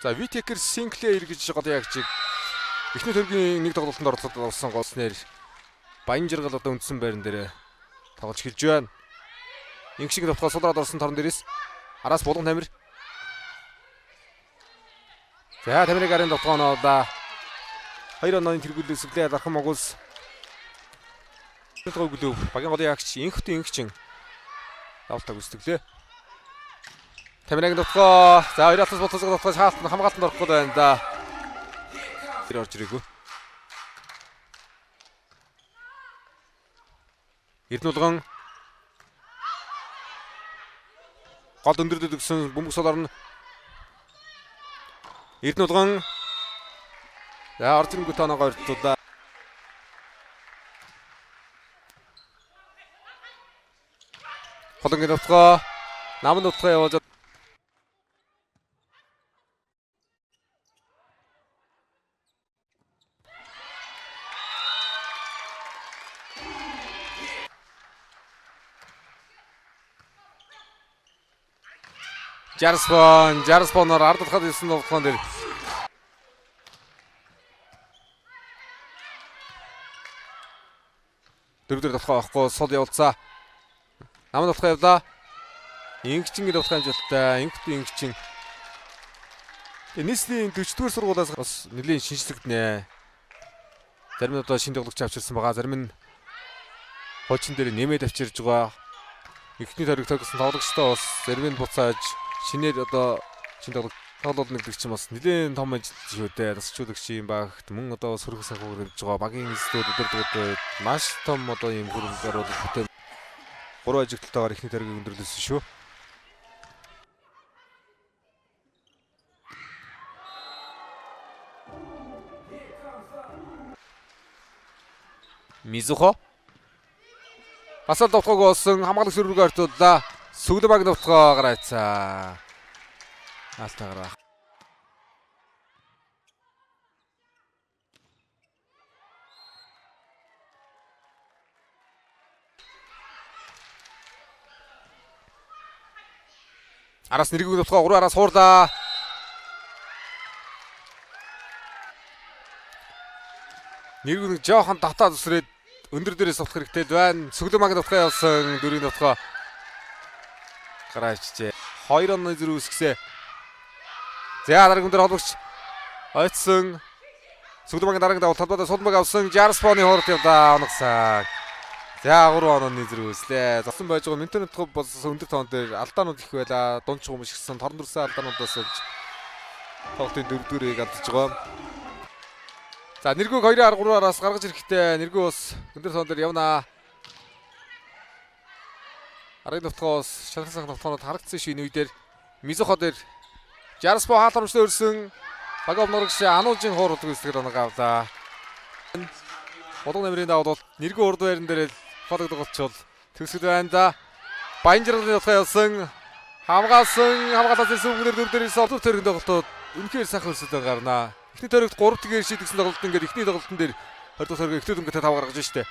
За Витекер Синклер гэж гол ягчиг эхний төргийн нэг тоглолтод оролцоод авсан голснэр Баянжаргал одоо үндсэн байран дээр тоглож эхэлж байна. Инх шиг довтгоо сулраад орсон торон дээрээс араас Булган Тамир. За Тамирыг арын довтгоо оноолаа. 2 онооны тэргүүлэл өсөглөө Дархан Моголс. Өглөө багийн голын ягч Инхтэн Инхчин давтаг өсдөглөө. Тамирын довтгоо. За хоёр алтас болтосго довтгоо шаалт хамгаалтанд орохгүй байна да. Тэр орж ирээгүй. Эрдэнэ гол өндөрлөд өгсөн бөмбөг сул орно. Эрдэнэ улган. За орж ирэнгүүт оноогоо өртүүлээ. Холонгийн довтгоо. Наман довтгоо явуулж Жарспон, Жарспоноор ард талхад ирсэн довтгоон дээр дөрөвдөр довтгоо авахгүй сул явуулцаа. Наман довтгоо явлаа. Ингчин довтгоо амжилттай. Инхтэн Ингчин. Нийслэлийн 40-р сургуулиас бас нэлийн шинжлэгдэнэ. Зарим нь одоо шинэ тоглогч авчирсан байгаа. Зарим нь хуучин дээр нэмээд авчирж байгаа. Эхний тойрог тоглосон тоглогчтой бас зарим нь буцааж шинээр одоо шинэ тоглолт нэгдэг чинь бас нэлээд том ажил шүү дээ. Тасчуулагч юм багт мөн одоо сөрөг санхүүгээр хэмжиж байгаа багийн эзлүүд өдөрдгүүд маш том одоо ийм хөрөнгө оруулалт бүтээн. 3 ажиглалтайгаар эхний тойргийг өндөрлөсөн шүү. Мизухо бас л довтгоог болсон хамгаалагч рүүгээ ортууллаа. Сүглэ баг довтгоо гараацаа. Алтаа гараа. Араас нэргүүг довтгоо 3 араас хуурлаа. Нэргүүг жоохон татаад өсрээд өндөр дээрээс довтох хэрэгтэй л байна. Сүглэ баг довтгоо явсан дөрвийн довтгоо гараа ичжээ. 2 онооны зэрэг үсгэсэ. За дараагийн дээр холбогч ойцсон. Сүглэмагийн дараагийн давал талбайд Сулмаг авсан. Жарспоны хурд явдаа оногсаа. За 3 онооны зэрэг үслээ. Зогсон байж байгаа Минтонет бол өндөр тоон дээр алдаанууд их байлаа. Дунд чугум ишгсэн торон дүрсэн алдаануудаас болж тоглолтын дөрөвдүгээрийг алдаж байгаа. За нэргүүг 2-аар 3-аараас гаргаж ирэхдээ нэргүү бас өндөр тоон дээр явнаа. Арын довтгоос шалхан санх довтгоонууд харагдсан шүү энэ үе дээр Мизухо дээр Жарспо хаалт оромжтой өрсөн баг обнорогч Ануужин хоор удаг сэтгэл оног авлаа. Булган Тамирын давал бол нэргүү урд байран дээр фолог тоглолчвол төгсгөл байна да. Баянжаргалын довтгоо явсан. Хамгаалсан, хамгаалаас ирсэн өмнөр дөрөв дээр ирсэн олон тойргийн тоглолтууд үнэхээр сайхан өрсөлдөөн гарнаа. Эхний тойрогт 3 тэгээр шийдэгсэн тоглолт ингээд эхний тоглолтын дээр 20 дахь тойрог эхлээд өнгөтэй 5 гаргаж штэ.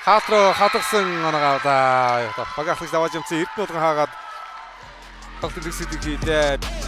Хаалт руу хатгсан оног авлаа. Баг ахлагч давааж юмсан Эрдэнэ улган хаагаад тоглолтын төгсгөлийг хийлээ.